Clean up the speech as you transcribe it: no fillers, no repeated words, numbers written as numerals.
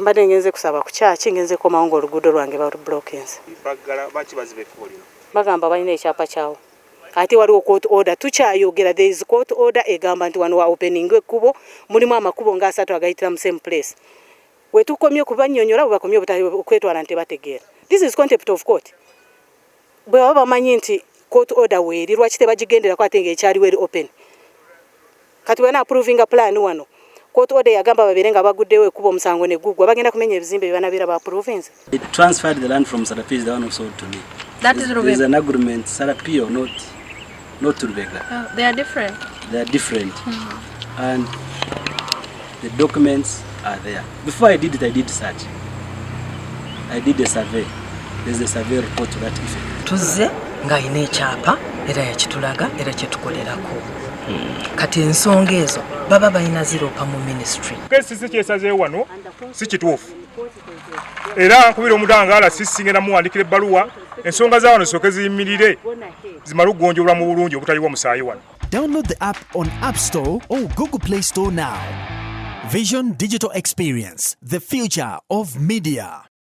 Mbadde ngenze kusaba ku kyaki, ngenze komawo ng'oluguudo lwange balublockinze. Baggala baki baziba ekkubo lino? Bagamba balina ekyapa kyawo, ate waliwo court order. Tukyayogera, there is court order egamba nti wano wa opening ekkubo. Mulimu amakubo nga asatu agayitira mu same place. Wetukomye okubannyonnyola, bwe bakomye okwetwala nti tebategeera. This is contempt of court. Bwe baba bamanyi nti court order weeri, lwaki tebagigenderako ate ng'ekyaliwo eri open? Kati bwe approvinga plan wano, court order yagamba babeere nga baguddewo ekkubo, omusango ne guggwa, bagenda kumenya ebizimbe bye banabeera ba approvinze. It transferred the land from Sarapio, is the one who sold to me. That is There's Rubega. an agreement, Sarapio, not Rubega. Oh, they are different. They are different. And the documents are there. Before I did it, I did search. I did a survey. There's a survey report to that effect. Tuzze ng'alina ekyapa era yakitulaga era kyetukolerako. Kati ensonga ezo baba balina ziroopa mu ministry. KCC kyesazeewo wano si kituufu, era nkubira omutangaala sisi ngenda muwandikira ebbaluwa, ensonga za wano zisooke ziyimirire, zimale okugonjolwa mu bulungi obutaliwo musaayi wano. Download the app on App Store or Google Play Store now. Vision Digital Experience, the future of media.